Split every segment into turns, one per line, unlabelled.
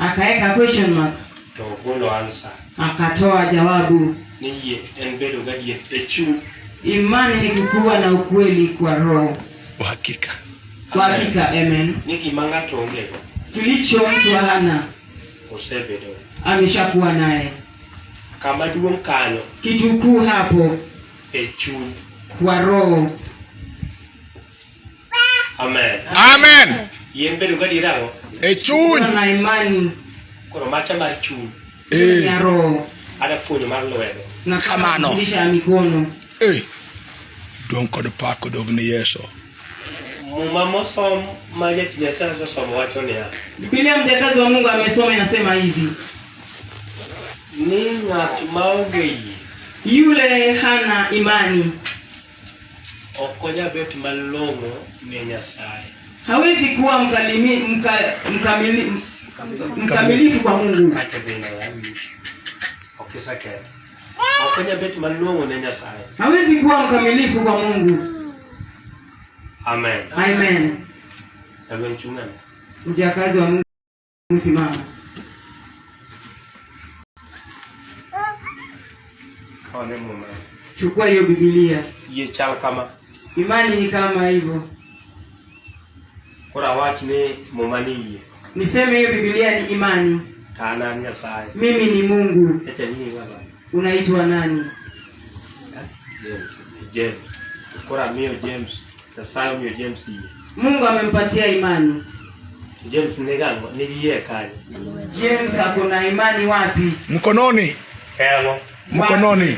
Akaweka question mark.
To ogolo answer.
Akatoa jawabu.
Ni yie en bedo gadier e chuny.
Imani ni kukuwa na ukweli kwa roho.
Uhakika.
Kwa hakika, amen.
Ni gima ng'ato ongego.
Kilicho mtu hana
osebedo.
Ameshakuwa naye.
Kama duong' kanyo.
Kitu kuu hapo
e chuny.
Kwa roho.
Amen.
Amen.
Yie en bedo gadier ang'o?
E chuny.
Kuwa na imani.
Koro macha mar chuny.
Ya roho.
Ada puonjo mar lwedo.
Na
Kamano.
kufundisha ya mikono.
Duong' kod pak odog ne Yesu.
Muma mosom ma jatich Nyasaye osesomo wacho niya.
Biblia mjakazi wa Mungu amesoma inasema hivi.
Ni ng'at maonge yie.
Yule hana imani.
Ok onyal bet malong'o ne Nyasaye.
Hawezi kuwa mkamilifu kwa Mungu.
Kata bende ok iseketho. Ok onyal bet malong'o ne Nyasaye.
Hawezi kuwa mkamilifu kwa Mungu.
Amen.
Amen.
Amen chung'ane.
Mjakazi wa Mungu simama.
Kaone Muma.
Chukua hiyo Biblia.
Yie chal kama.
Imani ni kama hivyo.
Koro awach ni Muma ni yie.
Niseme hiyo Biblia ni imani.
To an an Nyasaye.
Mimi ni Mungu.
Eche ni baba.
Unaitwa nani?
James. James. Koro amiyo James. Nyasaye omiyo James yie.
Mungu amempatia imani.
James nigi ang'o? Nigi yie kanye?
James ako na imani wapi?
Mkononi.
Emo.
Mkononi.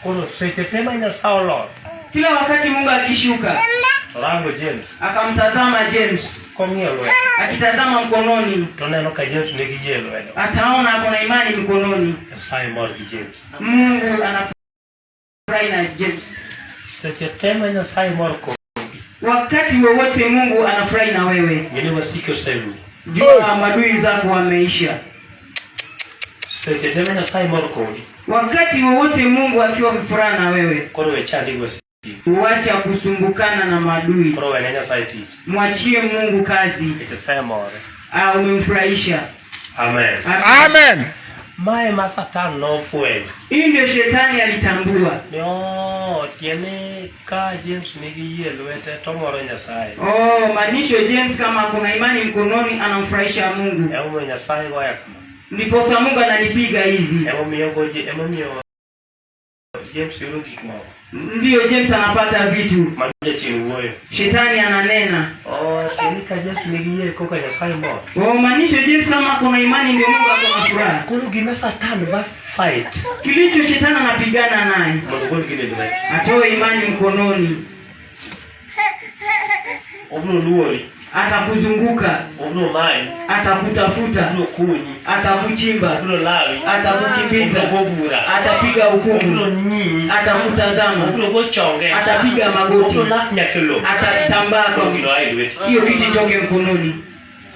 Koro seche te ma Nyasaye olor.
Kila wakati Mungu akishuka,
Orango James.
Akamtazama James.
Kong'iyo lwedo.
Akitazama mkononi.
To oneno ka James nigi yie e lwedo.
Ataona ako na imani mkononi.
Nyasaye mor gi James.
Mungu anafurahi na James.
Seche te ma Nyasaye mor kodi.
Wakati wowote Mungu anafurahi na wewe.
Ng'e ni wasiki oserumo.
Jua maadui zako wameisha.
Seche te ma Nyasaye mor kodi.
Wakati wowote Mungu akiwa mfuraha na wewe.
Koro we chandi gi wasiki.
Uacha kusumbukana na maadui.
Koro wene Nyasaye tich.
Mwachie Mungu kazi.
Nikech isemore.
Umemfurahisha.
Amen.
Amen.
Mae ma Satan nofwenyo.
Hii ndio shetani alitambua.
Ni oo, tiende ka James nigi yie lwete to moro Nyasaye.
Oh, maanisho James kama kuna imani mkononi anamfurahisha Mungu.
Emomiyo Nyasaye goya kama.
Ndiposa Mungu ananipiga hivi.
Emomiyo goji, emomiyo James yudo gik moko.
Ndiyo James anapata vitu.
Mano jachien wuoyo.
Shetani ananena.
Oh, tiende ka James nigi yie koka Nyasaye mor.
Oh, maanisho James kama kuna imani ndio Mungu ako na furaha.
Koro gima Satan va fight.
Kilicho shetani anapigana naye.
Mondo ogol gino e lwete.
Atoe imani mkononi.
Obiro luori.
Atakuzunguka.
Obiro mayi.
Atakutafuta.
Obiro kunyi.
Atakuchimba.
Obiro lawi.
Atakukimbiza.
Obiro go bura.
Atapiga hukumu.
Obiro ng'iyi.
Atakutazama.
Obiro go chonge.
Atapiga magoti.
Obiro lak nyaka e lowo.
Atatambaa kwa
Obiro gino a e lweti.
Hiyo kitu itoke mkononi.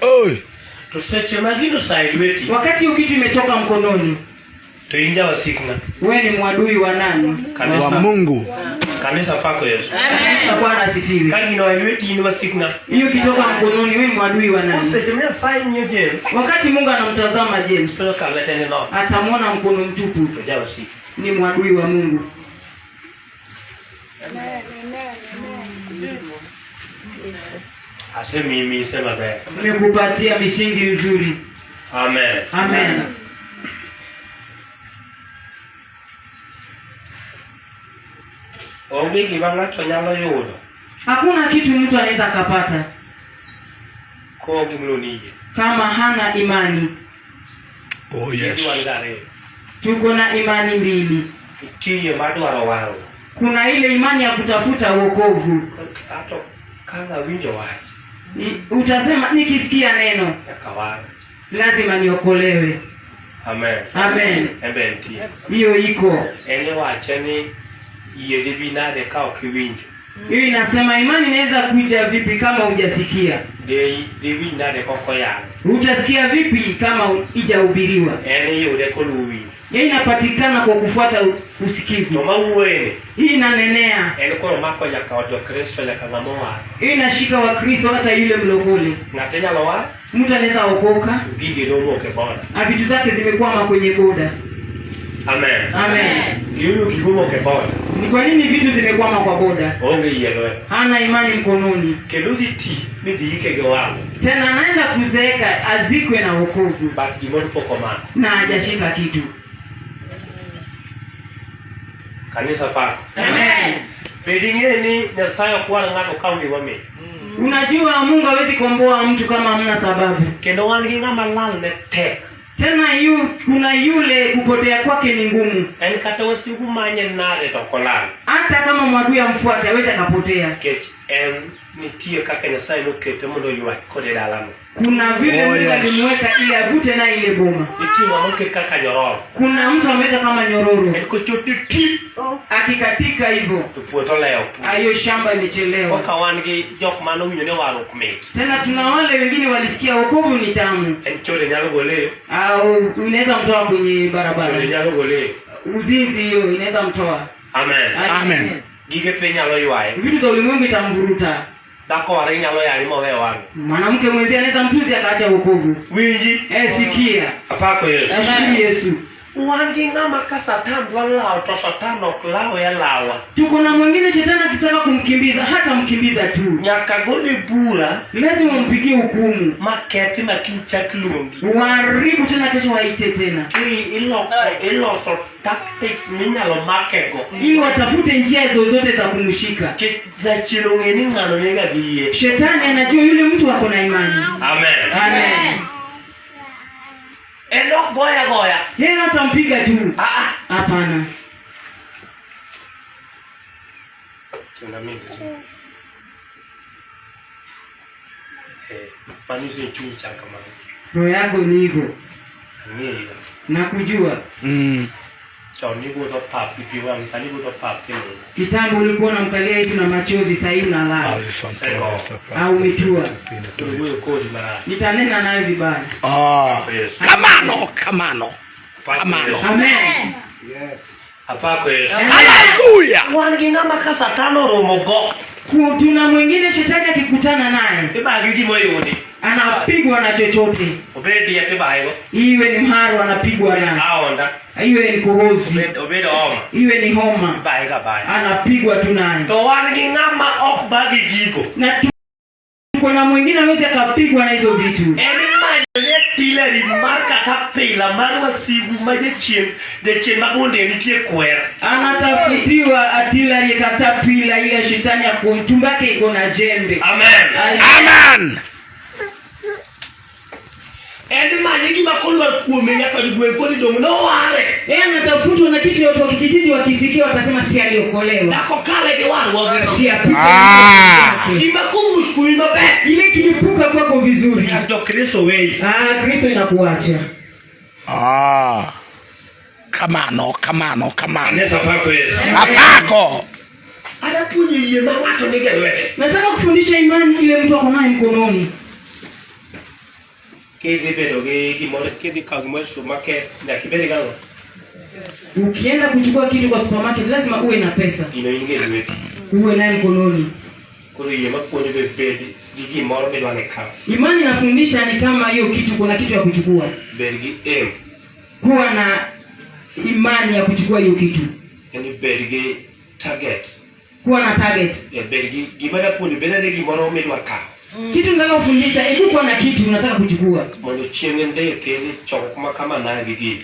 Oi.
To seche ma gino osa e lweti.
Wakati hiyo kitu imetoka mkononi.
To in jawasik ng'a?
Wewe ni mwadui wa nani?
Kanisa.
Wa Mungu.
Kanisa pako Yesu.
Kanisa Bwana asifiwe.
Ka gino e lweti in wasik ng'a?
Hiyo kitoka mkononi wewe ni mwadui wa nani?
Seche ma Nyasaye ng'iyo James.
Wakati Mungu anamtazama James,
Sono ka lwete ni nono.
atamwona mkono mtupu.
To jawasik.
Ni mwadui wa Mungu.
Asemiyi mise maber.
Nimekupatia misingi mizuri.
Amen.
Amen.
Onge gima ng'ato nyalo yudo.
Hakuna kitu mtu anaweza akapata
Koonge mloni yie.
kama hana imani.
Oh, yes.
Wan gi ariyo.
Tuko na imani mbili.
Nitie yie mar dwaro warruok.
Kuna ile imani ya kutafuta wokovu.
Ato ka awinjo wach.
Utasema nikisikia neno
Nyaka war.
lazima niokolewe.
Amen.
Amen.
Embe nitie.
Hiyo iko.
En iwache ni yie dibi nade ka ok iwinjo.
Hiyo inasema imani inaweza kuja vipi kama hujasikia?
Diwinj nade kok oyal?
Utasikia vipi kama hujahubiriwa?
En iyude koluwo winjo.
Hiyo inapatikana kwa kufuata usikivu.
To mawuoyeni.
Hii inanenea.
En koro mako nyaka od Jokristo nyaka ng'ama owar.
Hii inashika Wakristo hata yule mlokole.
Ng'ato inyalo war?
Mtu anaweza okoka,
to gige nomoko e boda.
na vitu zake zimekwama kwenye boda.
Amen.
Amen.
Gimomiyo gigo omoko e boda,
Ni kwa nini vitu zimekwama kwa boda?
oonge yie e lwete.
Hana imani mkononi.
Kendo odhi ti midhi ike gi warruok.
Tena anaenda kuzeeka azikwe na wokovu
But gimoro pok omako.
na hajashika kitu.
Kanisa pako.
Amen.
Bed ing'e ni Nyasaye ok war ng'ato ka onge gimomiyo.
Unajua Mungu hawezi komboa mtu kama hamna sababu.
Kendo wan gi ng'ama lal ne tek.
Tena kuna yule kupotea kwake ni ngumu.
En kata wasigu manye nade to ok olal.
Hata kama mwadui amfuate hawezi akapotea.
Nikech en nitie kaka Nyasaye nokete mondo oywak kode dalano.
Kuna vile
Oh,
Mungu
yes.
alimweka ili avute naye ile boma.
Nitie ng'ama oket kaka nyororo.
Kuna mtu ameweka kama nyororo,
En kochot ni ti
akikatika hivyo
to puodho olewo.
hiyo shamba imechelewa.
Koka wan gi jok mane owinjo ni warruok mit.
Tena tuna wale wengine walisikia wokovu ni tamu,
En chode nyalo gole yo.
au inaweza mtoa kwenye
Chode
barabara,
nyalo gole yo.
uzinzi hiyo inaweza mtoa.
Amen.
Amen.
Gige piny nyalo ywaye.
Vitu za ulimwengu itamvuruta.
Dhako ware nyalo yanyi mowe wang'e.
Mwanamke mwenzie anaweza mtuzi akaacha wokovu.
Winji.
Sikia,
Apako Yesu.
nashukuru Yesu.
Wan gi ng'ama ka Satan dwa lawo to Satan ok lawe alawa.
Tuko na mwingine shetani akitaka kumkimbiza hata mkimbiza tu,
Nyaka gone bura
lazima umpigie hukumu,
ma kethi ma kiny chak luongi.
uharibu tena, kesho waite tena,
Ki iloko iloso tactics minyalo makego.
ili watafute njia zozote za kumshika.
Nikech jachien ong'e ni ng'ano niga gi yie.
Shetani anajua yule mtu ako na imani.
Amen.
Amen.
En ok goye agoya.
Yeye hatampiga tu,
Ah ah.
hapana.
Chunga mingi. Eh, manyiso ni chuny chal kamano.
Roho yako ni hivyo,
Ang'eyo.
nakujua.
Chon niwuotho pap gi pi wang', sani iwuotho pap kinindo.
Kitambo ulikuwa unamkalia Yesu na machozi, sasa hivi unalala au umetua.
Wuoyo kodi marach.
Nitanena nayo vibaya.
Ah.
Yesu.
Kamano, kamano.
Apako
Kamano.
Yesu.
Amen.
Apako Yesu.
Hallelujah.
Wan gi ng'ama ka Satan oromo go,
Tuna mwingine shetani akikutana naye
ibagi gimoyudi.
anapigwa na chochote,
Obed diek ibayego,
iwe ni mharo anapigwa naye,
aonda,
iwe ni kohozi,
obed homa,
iwe ni homa,
ibaye kabaya.
anapigwa tu naye.
To wan gi ng'ama ok bagi gigo.
Na tuko na mwingine awezi akapigwa na hizo vitu.
En imanyo ne artillery mar katapila mar wasigu ma jachien, jachien ma bunde nitie kwer.
Anatafutiwa artillery katapila ile shetani ya kutumbake iko na jembe.
Amen.
Amen.
En imanye gima kolwar kuome nyaka gweng' koni dong' noware.
Yeye anatafutwa na kitu watu wa kijiji wakisikia watasema si aliokolewa.
Dak okale gi warruogeno.
Si apigwe.
Ah.
Gima komuoch kuomi maber.
Ile kilipuka kwako vizuri.
Nyaka jo-Kristo weyi.
Ah, Kristo inakuacha.
Ah. Kamano, kamano, kamano.
Kanisa pako Yesu.
Apako.
Ada puonjo yie ma ng'ato nigi e lwete.
Nataka kufundisha imani ile mtu ako nayo mkononi.
Kidhi bedo gi gimoro, kidhi kawo gimoro e supermarket, nyaka ibed gang'o?
Ukienda kuchukua kitu kwa supermarket lazima uwe na pesa,
Gino in go e lweti.
uwe naye mkononi.
Koro yie mapuonjo be bed gi gimoro midwa ni ikaw.
Imani inafundisha ni kama hiyo kitu, kuna kitu ya kuchukua.
Bed gi aim,
Kuwa na imani ya kuchukua hiyo kitu,
yani bed gi target.
kuwa na target.
Bed gi gima dapuonjo bed ane gimoro midwa kawo.
Kitu nataka kufundisha, hebu kuwa na kitu unataka kuchukua.
Mondo chieng' ndike ni chokruok ma kama naye gi gini.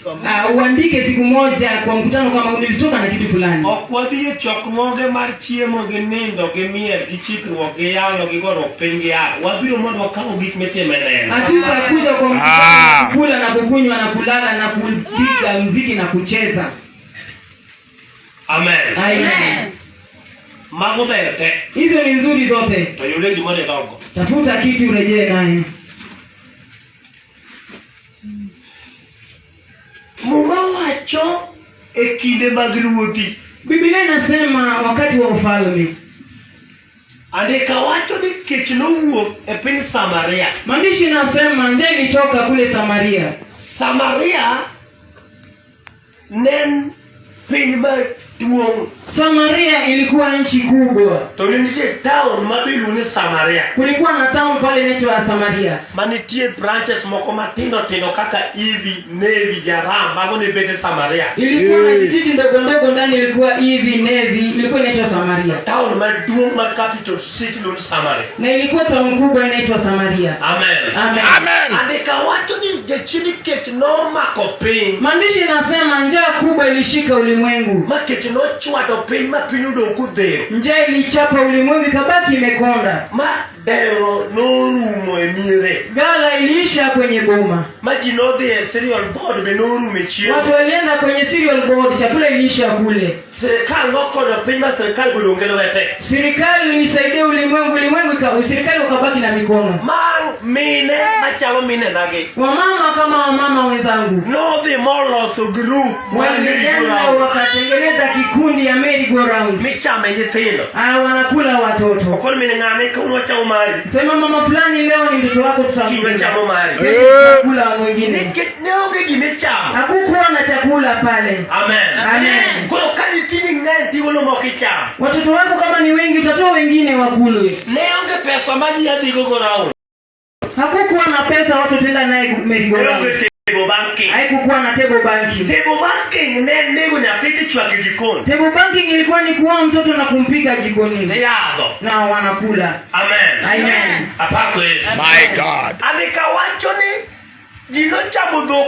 Uandike siku moja kwa mkutano kama nilitoka na kitu fulani.
Ok wabi e chokruoge mar chiemo gi nindo gi miel gi chikruok gi yalo gi goruok piny gi aa. Wabiro mondo wakaw gik mitimo e neno.
Hatutakuja kwa mkutano
Ah.
kula na kukunywa na kulala na kupiga mziki na kucheza.
Amen.
Amen.
Mago ber te.
Hizo ni nzuri zote.
To yude gimoro idoggo.
Tafuta kitu urejee naye.
Muma wacho e kinde mag ruodhi.
Biblia inasema wakati wa ufalme.
Andika wacho ni kech nowuok e piny Samaria.
Maandishi inasema njaa ilitoka kule Samaria.
Samaria ne en Piny maduong'.
Samaria ilikuwa nchi kubwa.
To ne nitie town ma be iluongo ni Samaria.
Kulikuwa na town pale inaitwa Samaria.
Manitie branches moko matindo tindo kaka Ivi, Nevi, Jaram, mago ne bede Samaria.
Ilikuwa na vijiji ndogo ndogo ndani, ilikuwa Ivi, Nevi, ilikuwa inaitwa Samaria.
Town maduong' mar capital city iluongo ni Samaria.
Na ilikuwa town kubwa inaitwa Samaria.
Amen.
Amen.
Amen.
Andika wacho ni jachien kech nomako piny.
Maandishi inasema njaa kubwa ilishika ulimwengu.
Ma kech nochwado piny ma piny odong' kodhero.
Njaa ilichapa ulimwengu ikabaki imekonda.
Ma dero norumo e miere.
Gala iliisha kwenye boma.
Ma ji nodhi e cereal board be norumo e chiemo.
Watu walienda kwenye cereal board, chakula iliisha kule.
Sirikal nokonyo piny ma sirikal odong' gi lwete.
Serikali ilisaidia ulimwengu, ulimwengu serikali ukabaki na mikono.
Ma mine machalo mine nagi.
Wamama kama wamama wenzangu
Nodhi moloso group mar
walienda
merry-go-round
wakatengeneza kikundi ya merry go round.
michame nyithindo.
Ah, wanakula watoto.
Okon mine ng'ane kawuono wachamo mari.
Sema mama fulani, leo ni mtoto wako,
Kiny
tutakula.
wachamo mari.
Tutakula mwingine.
Nikech ne onge gimichamo.
Hakukuwa na chakula pale.
Amen.
Amen.
Koro ka nyithindi ng'eny tigolo moko ichamo.
Watoto wako kama ni wengi, utatoa wengine wakulwe.
Ne onge pesa ma ji adhigo go round.
Hakukuwa na pesa watu tenda naye merry go
Ne onge
round.
table banking.
Haikukuwa na table banking.
Table banking ne nego nyathi tichwako e jikon.
Table banking ilikuwa ni kuoa mtoto na kumpika jikoni
Tiyadho.
na wanakula.
Amen.
Amen.
Apako Yesu.
My God.
Andika wacho ni ji nochamo dhok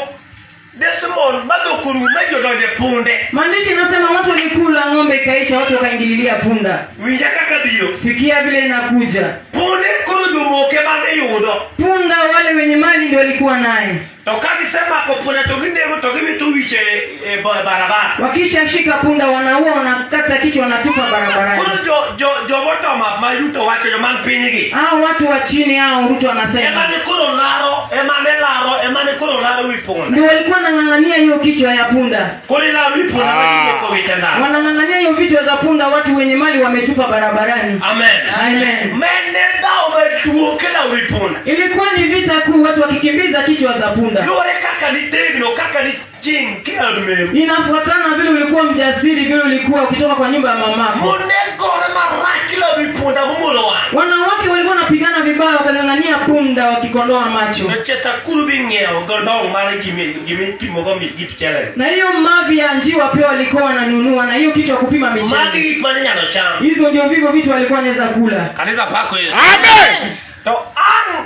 Desmond ma dhok orumo ma ji odonjo e punde.
Maandishi nasema watu walikula ng'ombe ikaisha, watu wakaingililia punda.
Winja kaka biro.
Sikia vile inakuja.
Punde koro jomoke mane yudo.
Punda wale wenye mali ndio walikuwa naye.
To ka gisemako punda to ginego to giwito wiche e barabara.
Wakishashika punda wanaua, wanakata kichwa, wanatupa barabarani.
Koro jo jo jomotoma ma yuto wacho joma pinygi.
Hao watu wa chini hao, Ruto
Ema
anasema
ne koro laro, ema ne laro, ema ne koro laro wi punda.
ndio walikuwa wanang'ang'ania hiyo kichwa ya punda,
Koro ilaro wi punda ma
Ah.
ji wite ndara.
wanang'ang'ania hiyo vichwa za punda, watu wenye mali wametupa barabarani.
Amen.
Amen.
Mene dhawo maduong' kilaro wi punda.
Ilikuwa ni vita kuu, watu wakikimbiza kichwa za punda.
Luwore kaka nitegno, kaka nijing kiod meru.
Inafuatana vile ulikuwa mjasiri, vile ulikuwa ukitoka kwa nyumba ya mamako.
Mon ne gore marach kilaro wi punda momolo wang'.
Wanawake walikuwa wanapigana vibaya, wakang'ang'ania punda wakikondoa macho,
Nochetha kuru bing'iewo godong' mar gimipimogo gi mchele.
na hiyo mavi ya njiwa pia walikuwa wananunua, na hiyo kichwa kupima
Magi
michele.
gik mane inyalo cham.
Hizo ndio vivyo vitu walikuwa wanaweza kula.
Kanisa pako Yesu.
Amen.
To ang'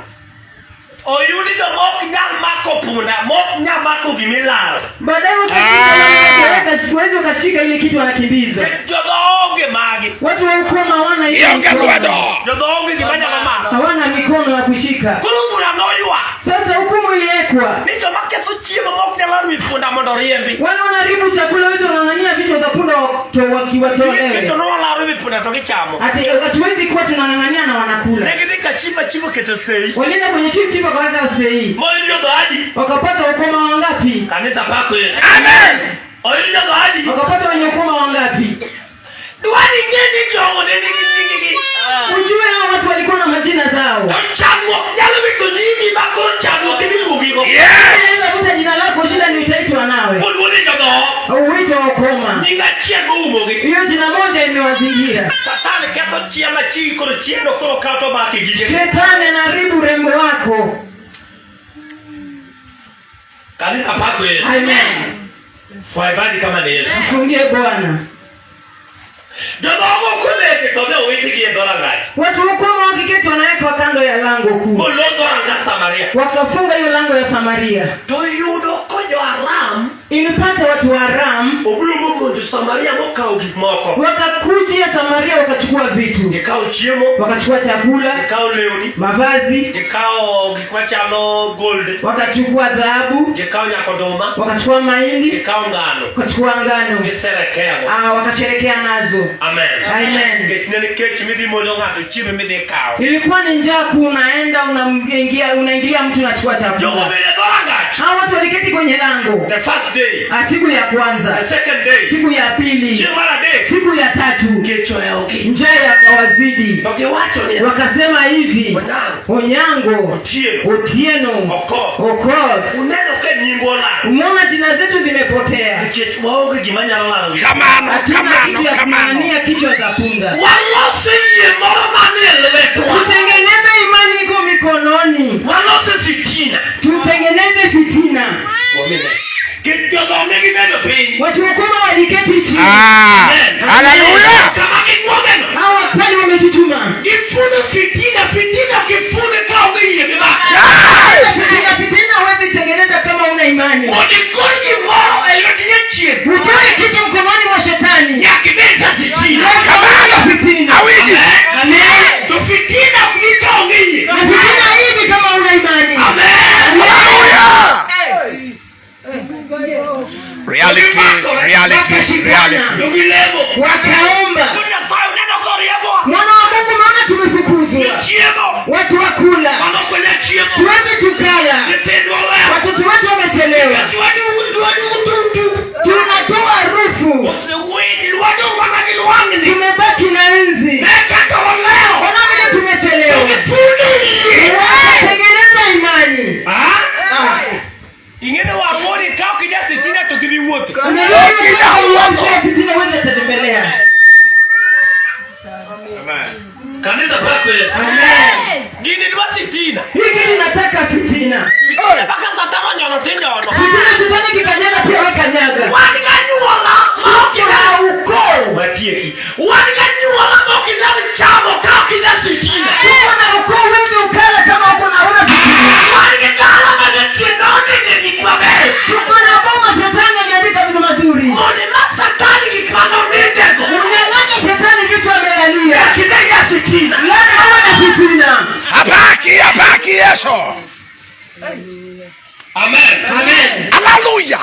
oyudi joma ok nyal mako punda, mok nyal mako gimilaro.
Baadaye
Ah.
wawezi wakashika ile kitu wanakimbiza.
Nikech jodho onge magi.
Watu wa ukoma hawana hiyo
Ionge
mikono.
lwedo.
Jodho onge gima nyalo mako.
Hawana mikono ya kushika.
Koro bura noywak
Sasa hukumu iliwekwa.
ni joma ketho chiemo mok nyal laro wi punda mondo oriembi.
Wale wanaharibu chakula wezi wanang'ang'ania vichwa za punda
Giketo
wakiwatolewe.
nolaro wi punda to gichamo.
Ati hatuwezi kuwa tunang'ang'ania na wanakula.
Ne gidhi ka chief ma chief oketo sei.
Walienda kwenye chief, chief akaanza sei.
Moyud jodho adi.
Wakapata ukoma wangapi?
Kanisa pako Yesu.
Amen.
Oyud jodho adi.
Wakapata wenye ukoma wangapi?
Dwani ng'e ni jogo ne nigi nyingegi.
Ujue hao watu walikuwa na majina zao.
To chandruok nyalo wito nyingi ma koro chandruok emiluongigo.
Yes.
Unaweza kuta jina lako, shida ni utaitwa nawe.
Oluor ni jodho.
Uitwa ukoma.
Nying achiel moumogi.
Hiyo jina moja imewazingira.
Satan ketho chia ma chi koro chieno koro kaw to make gige.
Shetani anaharibu urembo wako.
Kanisa pako Yesu.
Amen.
Fwaibadi kama ni Yesu.
Mfungie Bwana.
Jodhogo koleke to ne owitgi e dhorangach.
Watu ukoma wakiketi wanawekwa kando ya lango kuu,
Molor dhoranga Samaria.
wakafunga hiyo lango ya Samaria.
To yudo ko jo-Aram
Ilipata watu wa Aram
obiro momonjo Samaria mokawo gik moko.
wakakujia Samaria, wakachukua vitu,
Gikawo chiemo,
wakachukua chakula,
gikawo lewni,
mavazi,
gikawo gik machalo gold,
wakachukua dhahabu,
gikawo nyaka oduma,
wakachukua mahindi,
gikawo ngano,
wakachukua ngano,
giserekewo.
Wakasherekea nazo.
Amen.
Amen.
Nikech ne kech midhi monjo ng'ato chiemo midhi kawo.
Ilikuwa ni njaa kuu, unaenda unaingia, unaingilia mtu unachukua
Jogo
chakula.
bende dhorangach.
Hao watu waliketi kwenye lango.
The first day,
Siku ya kwanza,
the second day,
siku ya pili,
chieng' mar adek,
siku ya tatu,
kech ohewogi.
njaa yakawazidi.
To giwacho niya,
Wakasema hivi,
Onyango,
Onyango,
Otieno,
Otieno,
Okoth,
Okoth,
uneno ka nyingwa olal.
Umeona jina zetu zimepotea.
Nikech waonge gima nyalo lalo wi.
Kamano,
Hatuna
kamano,
kitu ya
kamano.
kung'ang'ania kichwa za punda.
Walose yie moro manie lwetwa.
Tutengeneze imani iko mikononi.
Walose fitina.
Tutengeneze fitina.
Jodongo ne gibedo piny.
Watu wakubwa waliketi chini.
Ah, haleluya.
Kama giguogeno.
Hawa kweli wamechuchuma.
Gifuno fitina, fitina gifuno ka onge yie mimako.
Hey!
Fitina, fitina huwezi tengeneza kama una imani.
Mondo igol gimoro e lwet jachien.
Utoe kitu mkononi mwa shetani.
Nyaka ibed ja fitina.
Kamano.
Fitina.
Awinji.
Amen.
To fitina ok bi ka onge yie.
Na fitina hizi kama una imani.
Amen.
Haleluya. Reality, reality, reality.
To gilemo.
Wakaomba.
Wuod Nyasaye uneno koriembowa.
Mwana wa Mungu, maana tumefukuzwa.
Chiemo.
Watu wakula.
Mano ok wanyal chiemo.
Tuweze tukala.
Nyithindwa olewo.
Watoto wetu wamechelewa.
Lwedo
Tunatoa harufu.
Lwedo mana gi lwang'ni.
Tumebaki na enzi.
Ne kaka walewo.
Ona vile tumechelewa.
Gifuno yie.
Wakatengeneza imani.
Ah? Ing'e ni warwoni ka ok ija sitina to gibi wuotho.
Unajua fitina huwezi atatembelea.
Kanisa pako Yesu.
Amen.
Gini dwa sitina.
Hiki tunataka fitina.
Mpaka Satan onyono tinyono.
Fitina shetani kikanyaga pia we kanyaga.
Wan gi anyuola ma ok
Kuna ukoo.
Matieki. Wan gi anyuola ma ok inyal chamo ka ok ija sitina.
Tuko na ukoo huwezi ukala kama uko na huna fitina.
Wan gi dala ma jachien nondike gik mabeyo.
Tuko na boma shetani aliandika vitu mazuri.
Mondo ima Satan gik manondikego.
Mnyang'anye shetani vitu amelalia.
Nyaka ibed ja sitina.
Lazima uwe na fitina.
Apaki, apaki Yesu.
Amen.
Amen.
Haleluya.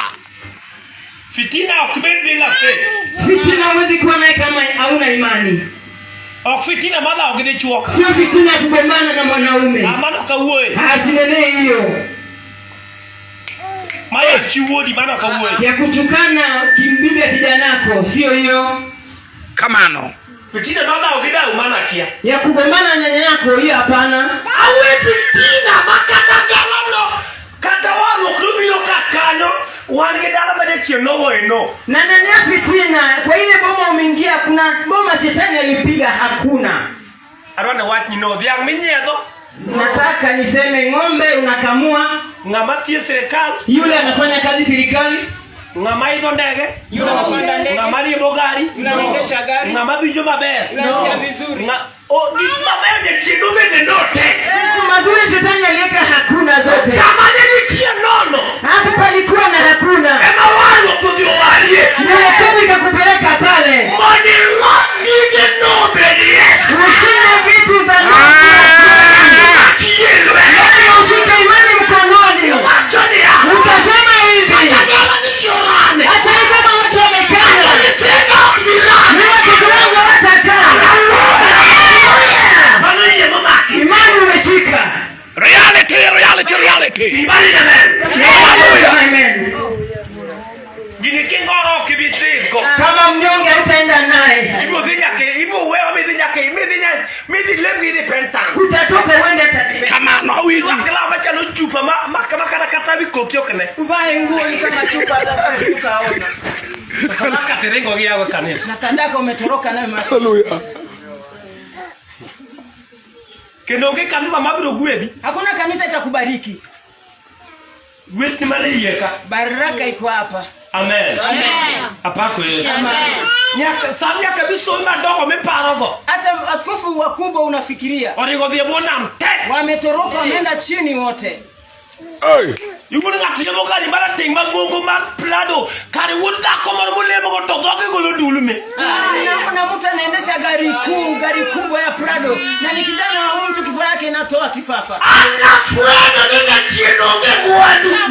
Fitina ok bed bila faith.
Fitina huwezi kuwa naye kama hauna imani.
Ok fitina madhawo gi dichuo.
Sio fitina ya kugombana na mwanaume.
Ah, mano ok awuoye.
Asinenee hiyo
Mayo chi wuodi mano ok awuoye.
ya kutukana kimbibi ya kijanako, sio hiyo
Kamano.
Fitina madhawo gi dau mano akia.
ya kugombana na nyanya yako, hiyo hapana.
Awe fitina ma kata galano kata warruok nobiro ka kanyo wan gi dala ma jachien nogoye no.
Na nenea fitina kwa ile boma umeingia, kuna boma shetani alipiga, hakuna.
Adwa ni wachni no dhiang' minyiedho
Nataka niseme ng'ombe unakamua,
ng'ama tiyo e sirikal
yule anafanya kazi serikali,
ng'ama idho ndege
Yule anapanda ndege.
ng'ama riembo gari
Yule anaendesha gari.
ng'ama winjo maber
Yule anasikia vizuri.
Gik mabeyo jachien nobende note
vitu mazuri shetani aliweka, hakuna zote.
kama ne nitie nono
Hapo palikuwa na hakuna,
ema warruok odhi owarie
na wokovu ikakupeleka pale.
mondo ilo gige nobedie
Ushinde vitu za
Ah!
Kiyie lwedo
Lazima ushike imani mkononi.
Iwacho niya
Utasema hivi,
kata dala nitie orane
hata hii kama watu wamekaa,
kata nyithinda ok bi lal
ni watoto wangu hawatakaa.
Mano yie momaki
Imani umeshika.
Reality, reality, reality.
Imani ne ber
Hallelujah.
Amen.
Gini kingoro ok ibi dhigo
Kama mnyonge hautaenda naye,
Ibiro dhi nyaka ibiro wewa midhi nyaka midhi nyaka midhi lem gi repentant
utatoka uende hata
Kamano awinji.
Rwak law machalo chupa ma ma ma kata kata wi koki ok ne
Uvae nguo ni kama chupa hata utaona.
Sadaka tiringo gi yawo e kanisa
Na sadaka umetoroka nayo masi.
Haleluya.
Kendo onge kanisa mabiro gwedhi
Hakuna kanisa itakubariki.
Gweth ni mana iye ka
Baraka iko hapa.
Amen. Apako Yesu. Nyaka sam nyaka bi somo madongo miparogo
Hata askofu wakubwa unafikiria
oringo dhi e bwo nam te
wametoroka, wameenda chini wote.
Hey.
Iwuod ng'ato riembo gari marateng' mang'ongo mar Prado kare wuod dhako moro molemogo to dhoge golo ndulme
Na mtu anaendesha gari kuu, gari kubwa ya Prado, na ni kijana wa mtu, kifua yake inatoa kifafa.
Anafwenyo ni jachien onge mwandu Wuod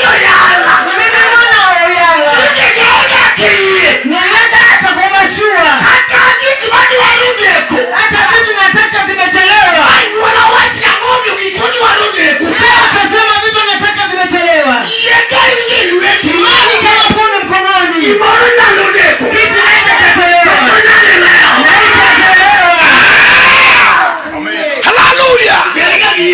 oyala
Mimi mwana wa Oyala.
Gige odak e iye
Nilienda hata kwa mashua.
Kata gik madwaro deko
Hata vitu nataka zimechelewa.
Anyuola wach nang'o gik modwaro deko
Leo akasema vitu nataka zimechelewa.
Yie ka in gi lweti
Imani kama fundi mkononi.
Gimoro nyalo deko
Kitu naenda kachelewa.
Kendo nyalo lewo
Na itachelewa.
Haleluya.
Bed ga gi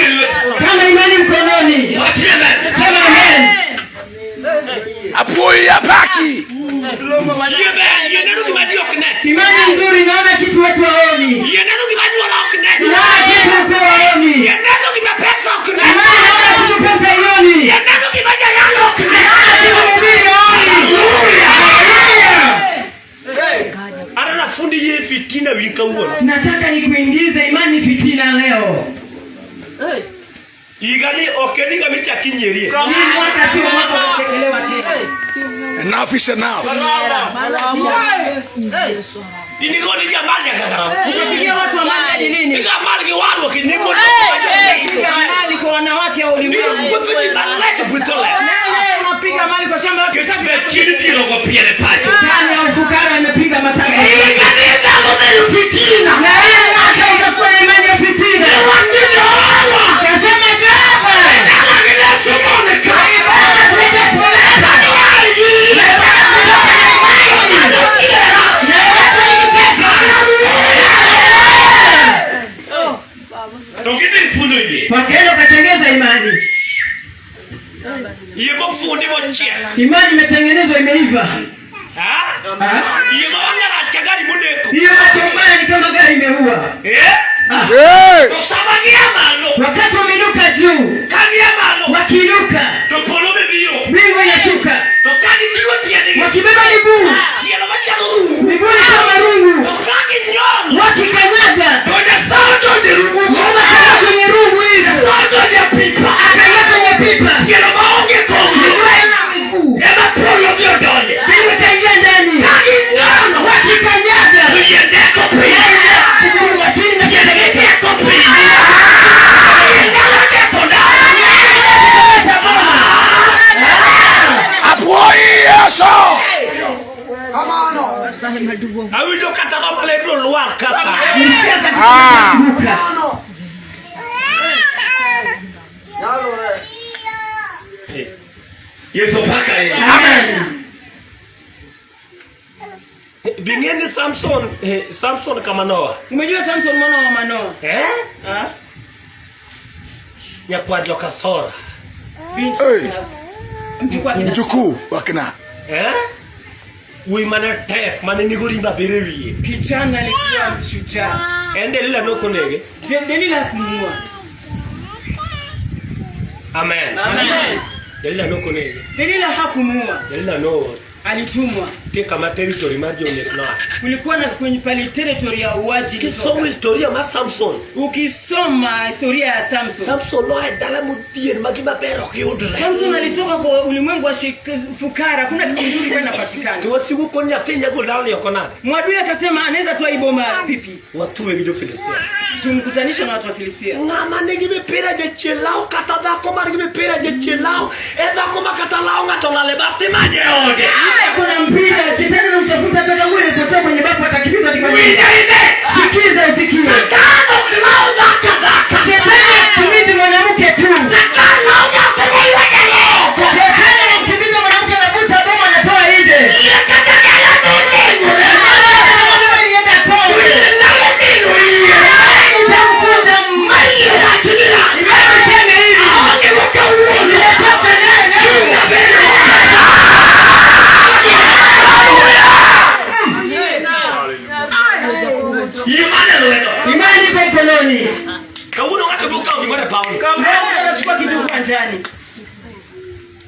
Higani ok en higa michak inyierie.
Hii mwaka sio mwaka wa kuchekelewa tena.
Enough is enough.
In igoni ji amal nyaka karang'o?
Utapigia watu wa mali hadi lini?
Iga amal gi warruok inimo
Piga mali kwa wanawake wa
Biro
ulimwengu.
puotho ji maler puotho ler.
Leo unapiga mali kwa shamba lako safi.
Nikech chien biro go piere pacho.
Ndani ya ufukara amepiga mataka.
Higa ni ndalo mar fitina.
Na hii mwaka utakuwa na imani ya fitina. Nasema Jehova.
Ndalo gi Yesu mondo ka.
Ibada kuleta furaha. Na ibada kutoka na imani. Na ibada ikicheka.
To gidhi fundo yie.
Wakaenda wakatengeza imani.
Yie mofundi mochiek.
Imani imetengenezwa imeiva.
Ha?
Ah?
Yie ma wang'e rach ka gari moneko.
Hiyo macho mbaya ni kama gari imeua.
Eh?
Ah.
Hey!
To sama gia malo,
Wakati wameinuka juu,
ka gia malo,
wakiinuka,
to polo be biro.
mbingu inashuka.
To ka giting'o tiendgi,
Wakibeba miguu,
tielo machalo rungu.
miguu ni kama rungu.
To ka ginyon,
Wakikanyaga,
to Nyasaye odonjo e rungu go.
Mungu akaingia kwenye rungu hilo.
Nyasaye odonjo e pipa.
Akaingia kwenye pipa.
Tielo maonge kong'o.
Miguu haina miguu.
Ema polo gi odonje.
Mbingu ikaingia ndani.
Ka ginyono,
Wakikanyaga,
to yie deko piny.
miguu wa chini na
Tiendgi deko piny. Yie nyalo deko ndara.
Apuoyi Yesu!
Awinjo kata roma le biro lwar kata.
Nisikia hata
Ah.
kuanguka.
Yesu paka ye.
Amen.
Bing'e ni Samson, Samson kama Noah.
Umejua Samson mwana wa Manoa?
Eh?
Ah?
Nyakwar joka Sora.
Binti
Hey.
mjukuu akina
Mjukuu wakina.
Eh? Wuoyi mane tek mane nigo rimbe abiriyo e wiye.
Kijana alikuwa shujaa.
En Delila nokonege.
Je, Delila hakumuua.
Amen.
Amen.
Delila nokonege.
Delila hakumuua,
Delila noor.
alitumwa.
Nitie kama territory mar jonek noa.
Kulikuwa na kwenye pale territory ya uaji
Kisomo
ilitoka.
historia mar Samson.
Ukisoma historia ya Samson,
Samson noa e dala modhier ma gima ber ok yudre.
Samson alitoka kwa ulimwengu wa fukara, hakuna kitu kizuri kwa inapatikana.
To wasigu kon nyathi nyalo golo dalani oko nade?
Mwadui akasema anaweza toa hii boma pipi.
Watuwe gi jo-Filistia.
Tumkutanishe na watu wa Filistia.
Ng'ama nigi mipira jachien lawo kata dhako man gi mipira jachien lawo e dhako ma kata lawo ng'ato olal e baf timanye e ode.
Yule kuna mpira, shetani anamtafuta hata kama imepotea kwenye bafu atakimbiza hadi kwenye.
Winja ine!
Sikiza usikie.
Satan ok law dhako adhaka.
Shetani hakimbizi mwanamke tu.
Satan lawo dhako moywaye oko.
Shetani anamkimbiza mwanamke, anavuta boma anatoa nje.
Iye kata dala nolengore.
Mwanaume alienda kwao.
Iye nyalo mino iye.
Nitamvunja
Ma iye wach niya.
Imani iseme hivi.
Aonge go kawuono.
Nimetoka naye leo.
Chunya bende. Yie mane lwedo.
Imani iko mkononi.
Kawuono ng'ato biro kawo gimoro e pawni.
Leo mtu anachukua kitu uwanjani.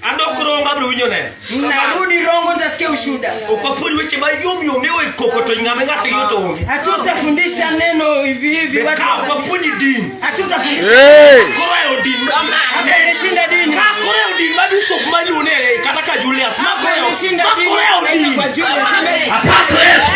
Adok Rongo abiro winjo neno.
Narudi Rongo nitasikia ushuda.
Ok wapuonj weche mayom yom ni oi koko to ng'ama ng'ato yudo to onge.
Hatutafundisha neno hivi hivi watu.
Ka ok wapuonj din.
Hatutafundisha.
Hey!
Koro e odin.
Hapa imeshinda dini.
Ka koro e odin ma bishop ma iluongo ni kata ka Julius. Ma
Hapa
koro e
imeshinda
ma
dini.
koro e
Naitwa
odin.
kwa Julius. Amen.
Apako Yesu.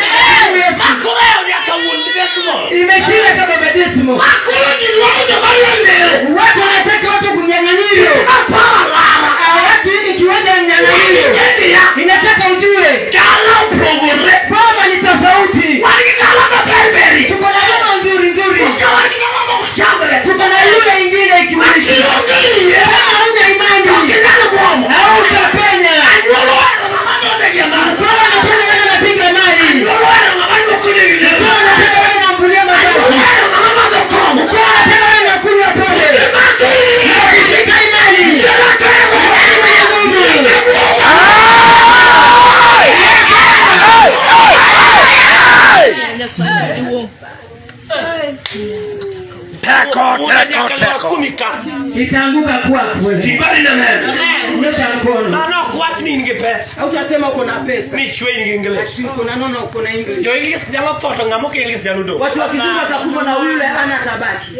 Yesu.
Ma koro e odin nyaka wuon Desmond.
Imeshinda kama Badismo.
Ma koro ji luoro joma leo.
Watu wanataka watu kunyang'anyiro.
Ma power lara.
Watu hili kiwanja nyang'anyiro.
India.
Ninataka ujue
Dala opogore.
boma ni tofauti.
Wan gi dala maberberi.
Tuko na boma nzuri nzuri.
Ka wan gi dala mok chamre.
Tuko na yule ingine ikiwaishi.
Kionge yie.
Kama huna imani
Ok inyal buomo.
hautapenya.
Anyuola ohero ng'ama donjo e mano.
Kwa wanapenda wale wanapiga mali.
Anyuola ohero ng'ama luoko negi
Kwa
lewni.
wanapenda wale wanamvulia
Anyuola
mavazi.
ohero ng'ama madho kong'o.
Kwa wanapenda wale wanakunywa pombe.
Mako yie.
Na ukishika imani
Yie ratego.
imani mwenye nguvu.
Hey! Hey! Hey! Hey! Teko, teko, teko.
Kumi ka.
Itaanguka kwako.
Kibali na neno.
Nyosha mkono.
Mano ok wach ni in gi pesa.
Hautasema uko na pesa.
Ni chwe in gi English.
Ati uko na nono uko na English.
Jo English nyalo tho to ng'ama ok English nyalo dong'.
Watu wa kizungu watakufa na yule ana tabaki.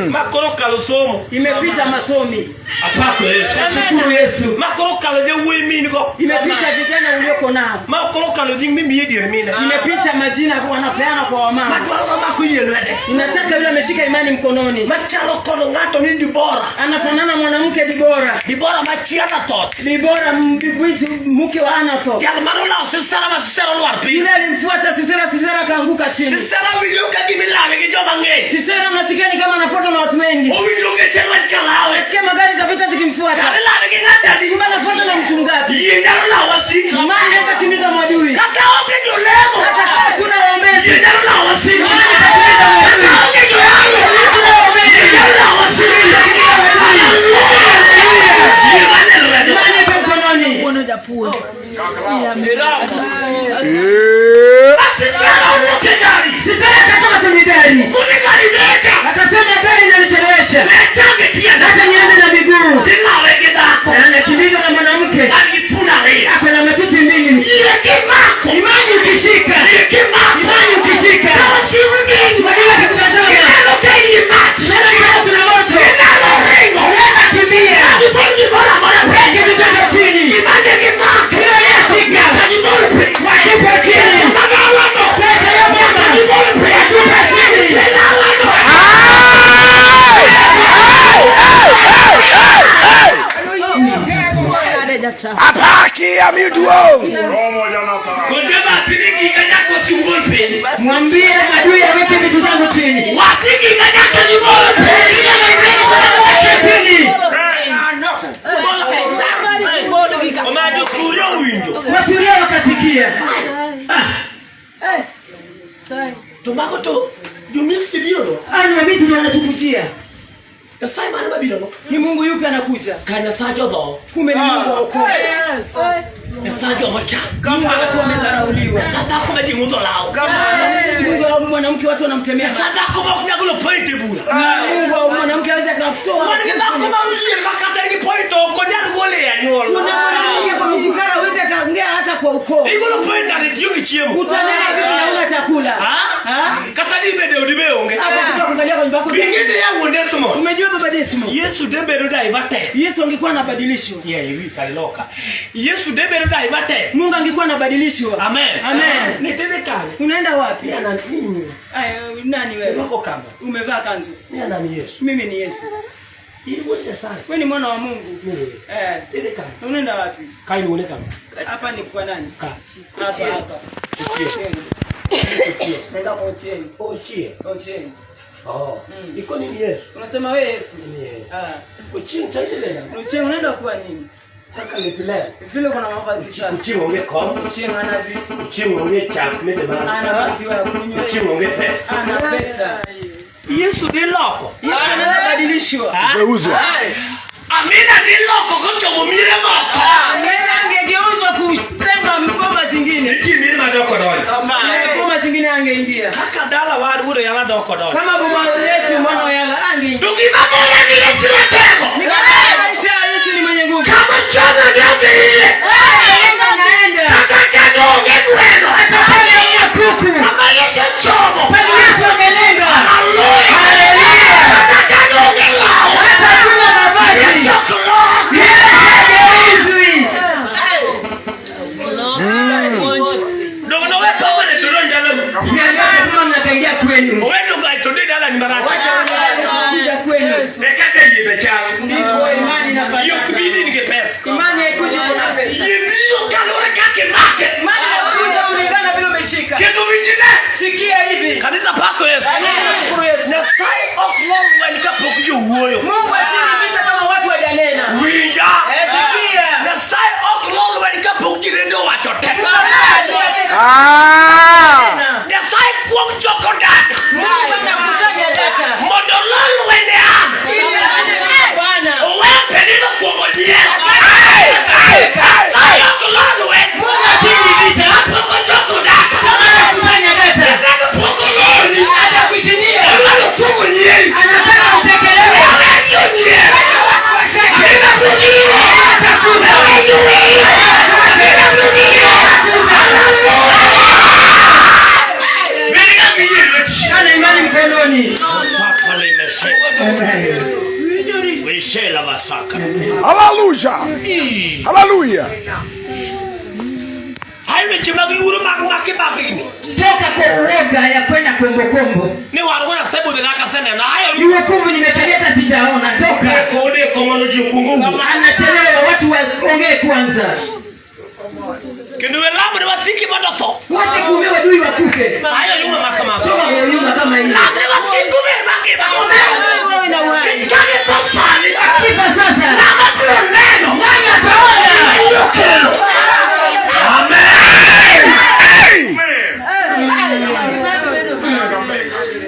Makoro kalo somo.
Imepita masomi.
Apako Yesu.
Shukuru Yesu.
Makoro kalo jawuoyi min go.
Imepita vijana ulioko nao.
Makoro kalo nying mimiye dier mine.
Imepita majina wanapeana kwa wamama.
Madwaro mamako yie lwete.
Inataka yule ameshika imani mkononi.
Machalo kod ng'ato ni Dibora.
Anafanana mwanamke Dibora.
Dibora machi Anathoth.
Dibora mbibwiti mke wa Anathoth.
Jal manolawo Sisera ma Sisera olwar piny.
Yule alimfuata Sisera, Sisera akaanguka chini.
Sisera winjo ka gimilawe gi joma ng'eny.
Sisera nasikia ni kama anafuatwa na watu wengi.
Owinjo geche lweny ka lawe.
Nasikia magari za vita zikimfuata.
Kare lawe gi ng'ato adi.
Kumbe anafuatwa na mtu ngapi?
Yie nyalo lawo wasiki.
Imani inaweza kimbiza mwadui.
Kata onge jolemo.
Hata kama kuna waombezi.
Yie nyalo lawo wasiki.
Imani itakimbiza mwadui.
Kata onge joyalo.
Kuna waombezi.
Yie nyalo lawo wasiki. Yie mane lwedo.
Imani iko mkononi.
Sisera owuok e gari.
Sisera akatoka kwenye gari.
Kune gari nega.
Akasema gari inanichelewesha.
Ne change tienda.
Acha niende na miguu.
Tilawe gi dhako.
Na anakimbizwa na mwanamke.
Man gi thuno ariyo.
Ako na matiti mbili.
Yie kimako.
Imani ukishika.
Yie kimako.
Imani ukishika.
Ka wasigu ng'eny.
Mwadui akikutazama.
Ineno ka in gi mach.
Unaona kama kuna moto.
Ineno ringo.
Unaweza kimbia.
Gibol gimoro amora piny.
Kitu chako chini.
Imane gimako.
Yule aliyeshika.
Nyaka gibol piny.
Watupe chini.
Magalano.
Pesa ya
Nyaka
mama.
gibol piny.
Watupe chini.
Tinalano.
Apaki amiduong.
Konde bathi ni giga nyaka wasigu bol piny.
Mwambie adui aweke vitu zangu chini.
Wathi giga nyaka gibol piny.
Weke chini.
Oma josuria owinjo.
Wasuria wakasikia.
To mago to jo-Misri biro no.
Ani wa Misri wanatukujia.
Nyasaye mane mabiro no?
Ni Mungu yupi anakuja?
Ka Nyasaye jodhoho.
Kumbe ni Mungu wa ukoo.
Nyasaye joma cha.
Mungu wa watu wamedharauliwa.
Nyasaye dhako ma ji ng'udho law.
Mungu wa mwanamke watu wanamtemea.
Nyasaye dhako ma ok nyal golo point e bura.
Mungu wa mwanamke aweze akatoa.
Wan gi dhako ma odhier ma kata nigi point ok onyal golo e anyuola.
Kuna mwanamke kwa ufukara aweze akaongea hata kwa ukoo.
Igolo point nade tiyo gi chiemo.
Utanena vipi na una chakula?
Ha?
Ha?
Kata di bede odi be onge.
Hata kutoka kuangalia kwa nyumba yako.
Ing'e ni ya wuon Desmond.
Umejua baba Desmond?
Yesu de bedo diverted.
Yesu angekuwa anabadilishwa.
Yeah, iwi kare loka. Yesu de bedo diverted.
Mungu angekuwa anabadilishwa.
Amen.
Amen.
Nitende kanye.
Unaenda wapi?
Ni anani nini?
Ay, nani wewe?
Urwako kanga.
Umevaa kanzu.
Ni anani Yesu.
Mimi ni Yesu.
In wuod Nyasaye.
Wewe ni mwana wa Mungu.
Eh. Tende kanye.
Unaenda wapi?
Ka iluonge kama.
Hapa ni kwa nani?
Ka.
Hapa hapa.
Ochieng.
Naenda kwa Ochieng.
Ochieng.
Ochieng.
Oh. Iko ni Yesu.
Unasema wewe Yesu.
Ni yeye.
Ah.
Ochieng chaide lena.
Ochieng unaenda kwa nini?
Kaka lepile.
Vile kuna mavazi sana.
Ochieng onge kom.
Ochieng ana viti.
Ochieng onge chak mede mar.
Ana maziwa ya kunywa.
Ochieng onge pesa.
Ana pesa.
Yesu dhi loko.
Yesu anaweza badilishwa.
Geuzwa.
Amina dhi loko kochomo miere moko.
Amina angegeuzwa kutenga boma zingine.
Nitie miere madok odonjo.
Boma zingine angeingia.
Kaka dala war wuod Oyala dok odonjo.
Kama boma yetu mwana Oyala angeingia.
To gima mora ni Yesu ratego.
Ni kama maisha ya Yesu ni mwenye nguvu.
Kama chama dhi ile.
Naenda.
Kata kano onge gweno.
Hata kama hauna kuku.
Kama Yesu chomo.
Bali Yesu amelenga.
Haleluya.
Haleluya.
Kata kano onge law.
Hata hakuna mavazi.
Yesu ok lok.
Yesu hageuzwi.
Dongo nowe permanent to donj dalau.
Siangalie kama mnakaingia kwenu.
Owe duka to dhi dalani marach.
Wacha wengine kuja kwenu.
E kaka yie be chal.
Ndipo imani
Yie ok
inafanyika.
bi ni gi pesa.
Imani haikuji kuna pesa.
Yie biro kaluwore kaka imake.
Imani inakuja kulingana vile umeshika.
Kendo winjine.
Sikia hivi.
Kanisa pako Yesu.
Kanisa namshukuru Yesu.
Nyasaye ok lor lweny kapok jowuoyo.
Mungu ashindi vita kama watu hawajanena.
Winja.
Eh, sikia.
Nyasaye ok lor lweny kapok jirende owacho te.
Mungu ashindi vita
Ah!
tena.
Nyasaye kuong choko data.
Mungu anakusanya data.
Mondo olor lweny e an.
Ili ashinde vita Bwana.
Owe Penina kuom onyiero. Nyasaye ok lor lweny.
Mungu ashindi vita.
Kapok ochoko data.
Kama anakusanya data.
Nyasaye pok olorni.
Atakushindia.
Odwaro kuong onyieri.
Anataka utekelewe.
Owe Wishela basaka.
Hallelujah. Hallelujah.
Hayo weche mag luoro mag makibagni.
Toka kwa uoga ya kwenda kombokombo.
Ni war gona asebudho kaseneno. Hayo
Ni wokovu nimekalia hata sijaona. Toka.
kode komono ji okuongo wuok.
Anachelewa, watu waongee kwanza.
Kendo we lamo ne wasiki mondo otho.
Wache kuombea adui wakufe.
Hayo yuma makamago.
Sio yuma kama hiyo.
Lamo ne wasiku ber mangima.
Ombea adui wawe na uhai.
Kane tho sani.
Akifa sasa.
Ng'ama biro neno.
Nani ataona?
Kelo. Amen.
Hey!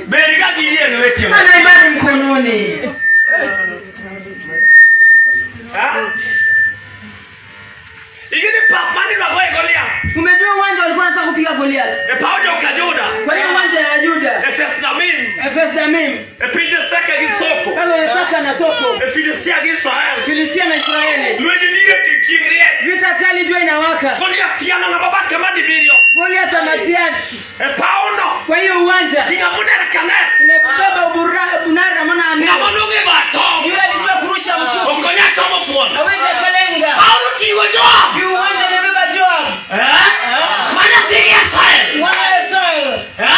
Bed ka gi yie lweti.
Ana imani mkononi.
Ha? Ingine pap mane idwa goye Goliath.
Umejua uwanja walikuwa wanataka kupiga Goliath.
E paw joka Juda.
Kwa hiyo uwanja ya Yuda,
Efes Damim.
Efes Damim,
E piny Seka gi Soko.
pale Saka na Soko,
E Filistia gi Israel.
Filistia na Israeli.
Lwenj liet e chieng' rieny.
Vita kali, jua inawaka.
Goliath tiano ng'ama bat kama dibiriyo.
Goliath anapia
E pawno.
kwa hiyo uwanja.
Gi ng'ama oner kane.
Imebeba bunara maana ame.
Ng'ama nong'e bato.
Yule alijua kurusha mkuki.
Ok onyal chomo thuon.
Hawezi akalenga.
Pawno oting'o Joab.
Hiyo uwanja imebeba Joab.
Eh? Ma nyathi Israel.
Mwana wa Israel.
Eh?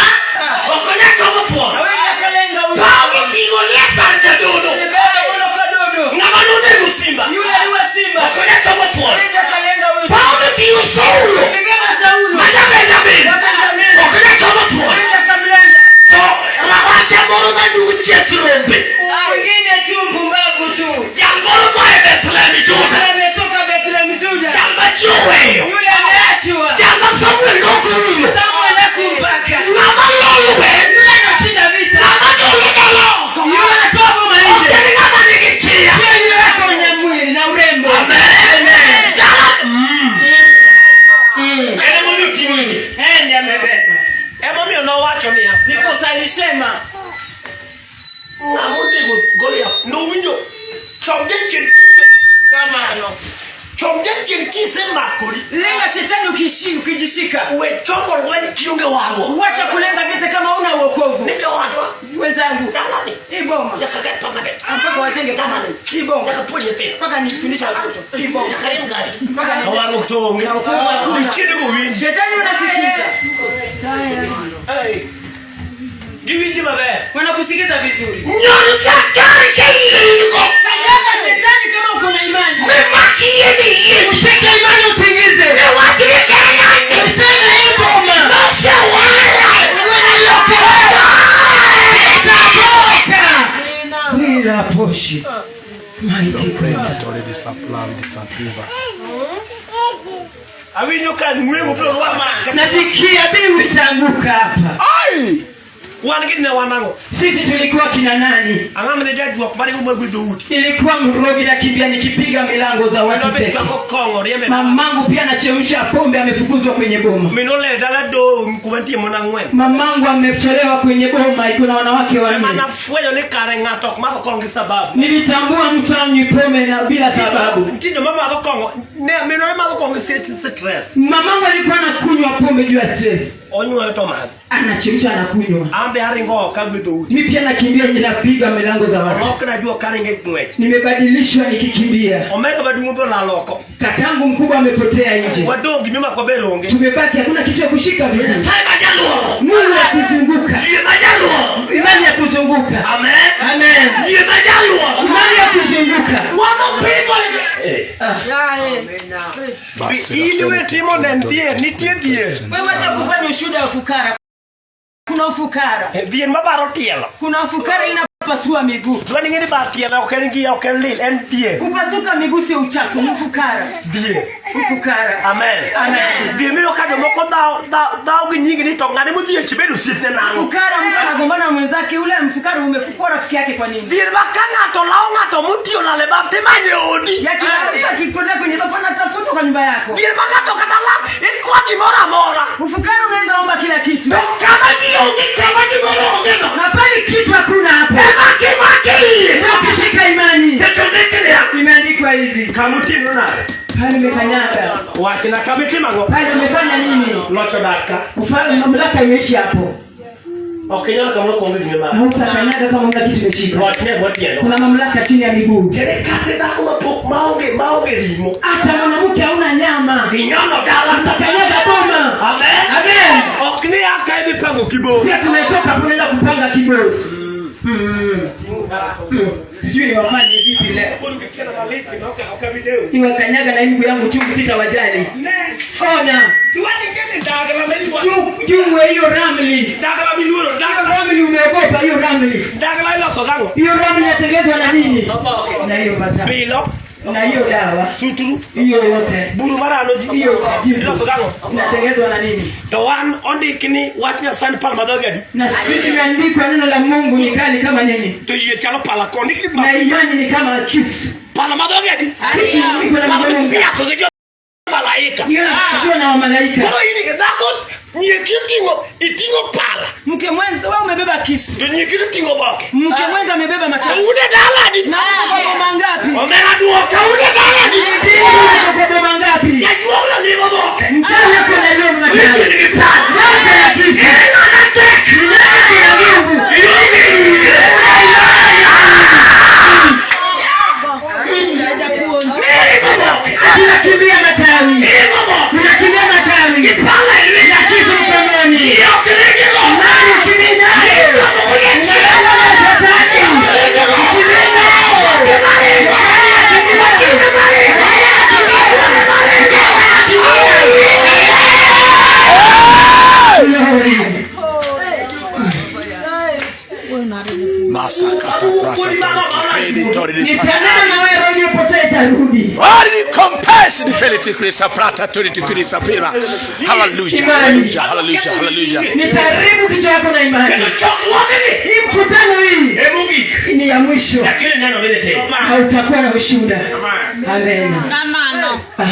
Ok onyal chomo thuon.
Hawezi akalenga huyo.
Pawno oting'o Eliazar jadolo.
Imebeba mwana kadodo.
Ng'ama nonego simba.
Yule aliwa simba.
Ok onyal chomo thuon.
Hawezi akalenga huyo.
Pawno oting'o Saulo.
Imebeba Saulo.
Ma ja-Benjamin.
Wa Benjamin.
Ok onyal chomo thuon.
Hawezi akamlenga.
To rawate moro maduong' chieth rombe.
Mwingine tu mpumbavu tu.
Jal moro moa e Bethlehem Juda.
Yule ametoka Bethlehem Juda.
Jal ma ji oweyo.
Yule ameachwa.
Jal ma Samuel nokorumo.
Samuel hakumpaka.
Ng'ama loyo lweny.
Yule anashinda vita.
Ng'ama golo dala oko.
Yule anatoa boma
Ok
nje.
en ng'ama nigi chia.
Sio yule ako na mwili na urembo.
Amen. Jala. En emomiyo oting'o ni.
Eh, ndiye amebeba.
Emomiyo nowacho niya.
Ndiposa alisema
Ng'ama onego Goliath nowinjo chom jachien chom jachien kisemakori.
Lenga shetani ukijishika.
We chomo lweny kionge warruok.
Wacha kulenga vita kama una wokovu.
Ni jowadwa.
Wenzangu,
Dalani.
hii boma
Nyaka ket permanent.
mpaka wajenge permanent. Hii boma
Nyaka puonj nyithindo.
mpaka nifundishe watoto. Hii boma
Nyaka riemb gari.
mpaka ni
Warruok to onge.
Na wokovu hakuna.
Jachien go winji.
Shetani unasikiza.
Giwinji maber.
Wanakusikiza vizuri.
Nyon satan ka in go.
Kanyaga shetani kama uko na imani.
Mimak yie ni yie.
Ushike imani utingize.
Miwach ni dalani.
Useme hii boma.
Nosewara.
Wewe niliokolewa. Nitatoka.
Bila poshi. Mighty God.
Already supplied Saint River.
Awinjo ka ng'weng'o biro rwako.
Nasikia mbingu itaanguka hapa.
Ai!
Wan gi ne wan ang'o?
Sisi tulikuwa kina nani?
Ang'o mane jajuok mane uma gi dhoudi?
Nilikuwa mrogi nakimbia nikipiga milango za watu
Nobe
teke.
chwako kong'o riembe.
Mamangu pia anachemsha pombe, amefukuzwa kwenye boma.
Min ole dala do kuma nitie mon ang'wen.
Mamangu amechelewa kwenye boma, iko na wanawake
Ema
wanne.
nafwenyo ni kare ng'ato ok madho kong'o gi sababu.
Nilitambua mtu anywi pombe na bila sababu.
Nitie joma madho kong'o, ne minwa madho kong'o gi stress.
Mamangu alikuwa anakunywa pombe juu ya stress,
Onyuoyo to madho.
anachemsha anakunywa.
An be aringo oko agwe dhoudi.
Mi pia nakimbia nje, napiga milango za watu.
Olokna juok karingo e ng'wech.
Nimebadilishwa nikikimbia.
Omera maduong' be olal oko.
Kakangu mkubwa amepotea nje,
Wadong' gimimako maber onge.
tumebaki hakuna kitu ya kushika vizuri.
Nyasaye ma jaluoro.
Mungu ya kuzunguka,
Yie ma jaluoro.
imani ya kuzunguka.
Amen.
Amen.
Yie ma jaluoro.
Imani ya kuzunguka.
Wano pidho.
Ah.
Basi
In we timo ne dhier, nitie dhier.
Wewe wacha kufanya ushuhuda wa fukara. Kuna ufukara.
Dhier mabaro tielo.
Kuna ufukara inapasua miguu.
Dwa ni ng'e ni bar tielo ok en gi ok en lil, en dhier.
Kupasuka miguu sio uchafu, ni ufukara.
Dhier.
Ufukara.
Amen.
Amen.
Dhier miyudo ka jomoko dhawo gi nyingi ni to ng'ane modhier chi bedo osiepne nang'o.
Fukara mtu anagombana na mwenzake, ule mfukara umefukua rafiki yake kwa nini?
Dhier ma ka ng'ato lawo ng'ato motiyo lal e baf timanye e odi.
Ya kila mtu akipotea kwenye bafu anatafutwa kwa nyumba yako.
Dhier ma ng'ato kata law ikwa gimoro amora.
Ufukara unaweza omba kila kitu.
To kama gionge kama gimoro onge no.
Na pale kitu hakuna hapo.
Ema kimake iye.
Na ukishika imani,
Keto ndike niya.
imeandikwa hivi.
Kamutimo nade?
Pale umekanyaga.
Wachna kamitimo ang'o?
Pale umefanya nini?
Loch odak ka.
Ufalme mamlaka imeishi hapo.
Ok inyal kamoro ka onge gima imako.
Hautakanyaga kama una kitu imeshika.
Wachne bwo tiendo.
Kuna mamlaka chini ya miguu.
Kendo kata dhako mapok maonge ring'o.
Hata mwanamke hauna nyama,
Inyono dala.
utakanyaga boma.
Amen.
Amen.
Ok ni aka idhi pango kibos.
Sio tumetoka kunaenda kupanga kibosi. Sijui niwafanye vipi leo. Niwakanyaga na hii miguu yangu chungu, sitawajali. Ona juu hiyo ramli,
Dagla miluoro, dagla
ramli umeogopa hiyo ramli.
dagla iloso gang'o?
Hiyo ramli inatengenezwa na nini? Na hiyo mata
Bilo,
na hiyo dawa,
suturu,
hiyo yote,
buru marano ji.
hiyo jivu
Iloso gang'o?
inatengenezwa na nini?
To wan ondik ni wach Nyasaye ni pala madhoge adi?
Na sisi imeandikwa neno la Mungu ni kali kama nini,
To yie chalo pala kondik ni
na imani ni kama kisu.
pala madhoge adi?
Kisu imeandikwa na
Pala
Mungu.
mifiako gi jo malaika.
Hiyo inapatiwa na wamalaika.
Koro in gi dhako nyieki oting'o iting'o pala
Mke mwenza wewe umebeba kisu,
to nyieki oting'o oboke.
mke mwenza amebeba
To
matawi.
un e dalani.
Na uko kwa boma ngapi?
Omera duoka un e dalani.
Uko kwa boma ngapi?
Jajuogno nigi oboke.
Mchana kuna hiyo matawi.
Iti nigi pala.
Yote ya kisu.
In ng'ama tek.
Kuna nguvu.
Ionge yie.
Tunakimbia matawi. Tunakimbia matawi.
Pala e lweti.
Na kisu mkononi.
Ok ringigo.
Nani ukimbii naye? Unalala na shetani. Ukimbii naye. Glory.
Masakata prata tori
Nitanena na wewe roho iliyopotea itarudi.
Ori compassion felity Krista prata tori Krista prima. Hallelujah. Hallelujah. Hallelujah. Hallelujah.
Nitaharibu kichwa yako na imani.
Kendo chokruogni
Hii mkutano hii
e mogik.
ni ya mwisho.
Lakini neno bende timo.
Hautakuwa na ushuhuda. Amen. Ah,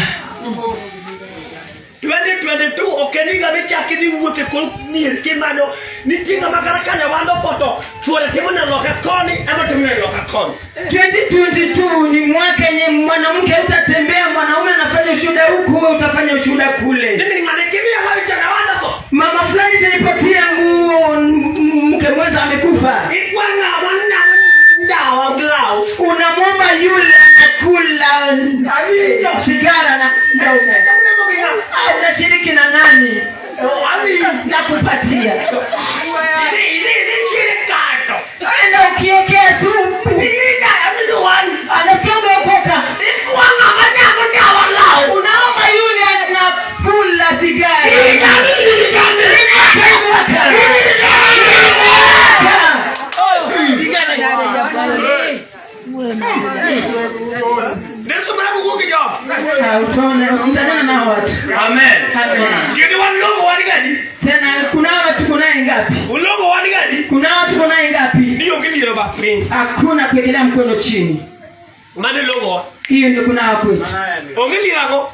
2022 ok en higa michak idhi wuotho e kor mier kimanyo nitie ng'ama kata ka nyawando otho to chuore timo neno loka koni ema timo neno loka koni.
2022 ni mwaka yenye mwanamke utatembea, mwanaume anafanya ushuhuda huku, wewe utafanya ushuhuda kule.
Ni min ng'ane kimiyo lawi cha nyawando otho.
Mama fulani zilipatia nguo, mke mwenza amekufa.
Ikwa ng'ama nyamo ndawa gi law.
Unamwomba yule anakula sigara na mdomo.
Ulemo gi ng'a?
Ah, unashiriki na nani? Nakupatia.
Idhi idhi idhi chwere kato.
Enda ukiekea supu.
Idhi dayo ni duwan.
Anasikia umeokoka.
Ikwa ng'ama nyamo ndawa law.
Unaomba yule anakula sigara.
Higani higani.
Mwaka.
Nesu mana wuok gi jogo.
Ah, utaona utanana na watu.
Amen.
Amen.
Kendo wan logo wan gadi.
Tena kuna watu kunaye ngapi?
Ulogo wan gadi.
Kuna watu kunaye ngapi?
Ni onge liero ba piny.
Hakuna kuwekelea mkono chini.
Mano e logo.
Hiyo ndio kuna kwetu.
Onge liero ang'o?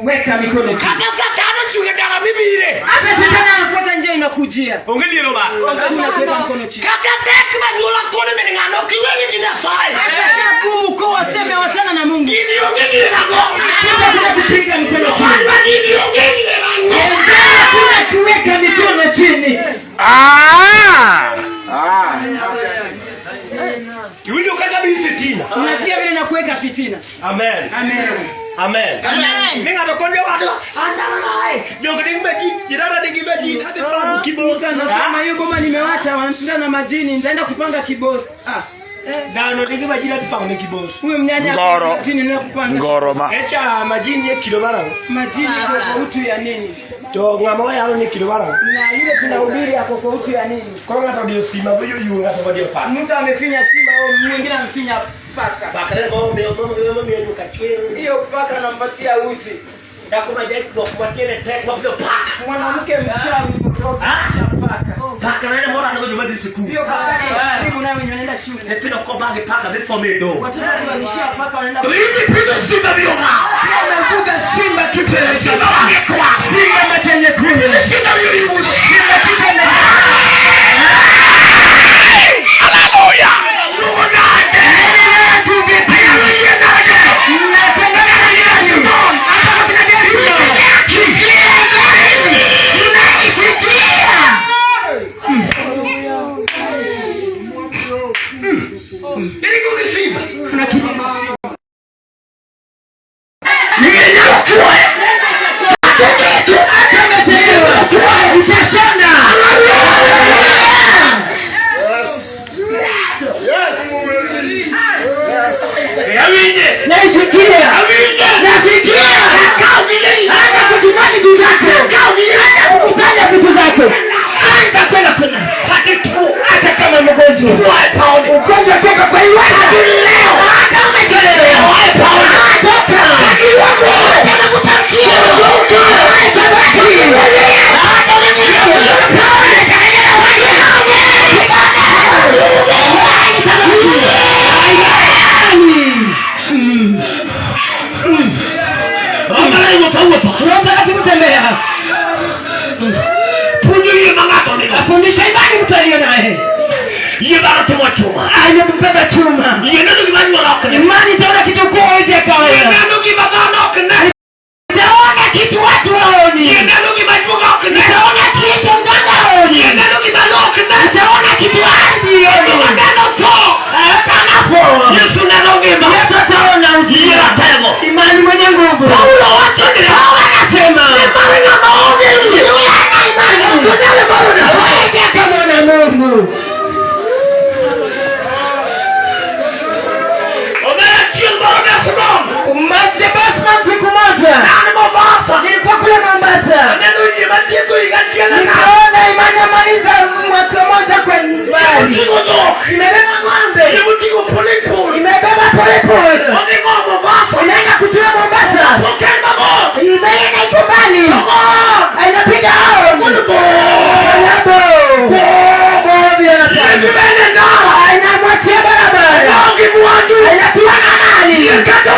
Kuweka mikono chini.
Kata Satan ochung' e ndara mibire.
Hata shetani anafuata njia inakujia.
Onge liero ba.
Hakuna kuweka mkono chini.
Kata tek manyuola koni min ng'ano ok iweri gi Nyasaye.
Hata kama gumu kwa waseme wachana na Mungu.
Gini onge liero ang'o?
Hakuna kupiga mkono chini.
Wadwa gini onge liero ang'o?
Hakuna kuweka mikono chini.
Ah!
Iwinjo kaka bi fitina.
Unasikia vile nakuweka fitina.
Amen.
Amen.
Amen.
Amen.
Ni ng'ato konjo wacho andara naye. Jogo nigi majini, jirani nigi majini, adhi pango kibosi.
Nasema hiyo boma nimewacha wanashinda na majini, nitaenda kupanga kibosi. Ah,
Dhano nigi majini adhi pango ne kibosi.
huyo mnyanya
Ngoro.
majini ndio kupanga.
Ngoroma.
Echa majini e kido marang'o?
Majini kwa utu ya nini?
To ng'ama wayalo ni kido marang'o?
Na yule tunahubiri ako kwa utu ya nini?
Koro ng'ato odiyo sima bo yoyuo ng'ato odiyo paka.
Mtu amefinya simba au mwingine amefinya paka.
Paka ne momiyo momiyo nyuka chwer.
Hiyo paka anampatia uchi.
Dhako ma jaikruok matiende tek mapiyo paka.
Mwanamke mchawi mroga
Ah?
paka.
Paka nene moro an go joma dhi sikul.
Hiyo paka ni karibu nayo wenye wanaenda shule.
Nyithindo kobagi paka dhi somo e dom.
Watoto wakiwalishia paka wanaenda.
To in ipidho simba biro ng'awo.
Amevuka simba kichwa ya
Simba wang'e kwar.
Simba macho nyekundu.
Simba biro yudo.
Simba kichwa na
Hallelujah.
Luwo nade.
watu vipi?
Anyalo yie nade.
Mnatengana na Yesu. Hapa kuna Yesu. Unanisikia?
Kuna kitu. Hata umechelewa, utashinda.
Yes. Yes. Yes.
Naisikia. Nasikia. Anza kuchukua vitu zako. Anza kukusanya vitu zako. Anza kwenda kwenda. Hata kama mgonjwa. Ugonjwa toka kwa hiyo. Hata umechelewa. Toka. Hata nakutamkia. Hata Roho Mtakatifu tembea.
Puonjo yie ma ng'ato nigo.
Afundisha imani mtu aliyo naye.
Yie dhano timo chuma.
Aliyembeba chuma.
Yie neno gima nyuol ok ne.
Imani itaona kitu kuu hawezi
Yie
akaona.
neno gima dhano ok ne.
Itaona kitu watu waoni.
Yie neno gima juoga ok ne.
Itaona kitu mganga haoni.
Yie neno gima lo ok ne.
Itaona kitu ardhi
Gima
ioni.
neno tho.
Hata anafo.
Yesu neno ngima.
Yesu ataona
Yie
uzima.
ratego.
Imani mwenye nguvu.
Paulo wacho niya.
Paulo anasema.
Mar ng'ama onge yie.
Yule ana imani.
Ok onyal moro Nyasaye.
Hawezi akamwona Mungu.
Omera chieng' moro Desmond.
Maje Basman siku moja.
An Mombasa.
Nilikuwa kule Mombasa.
Aneno yie matieko higa achiel e nam.
Nikaona imani amaliza mwaka moja kwa mbali.
Oting'o dhok.
Nimebeba ng'ombe.
Yie moting'o polepole.
Nimebeba polepole.
Odhi go Mombasa.
Inaenda kutua Mombasa.
Ok en mabor.
Imeenda iko mbali.
Ogo.
Inapiga hao. Labo. Bobi
Yie
anasema.
gibende ndara.
Inamwachia barabara.
Onge mwandu.
Inatua na mali.
Yie kata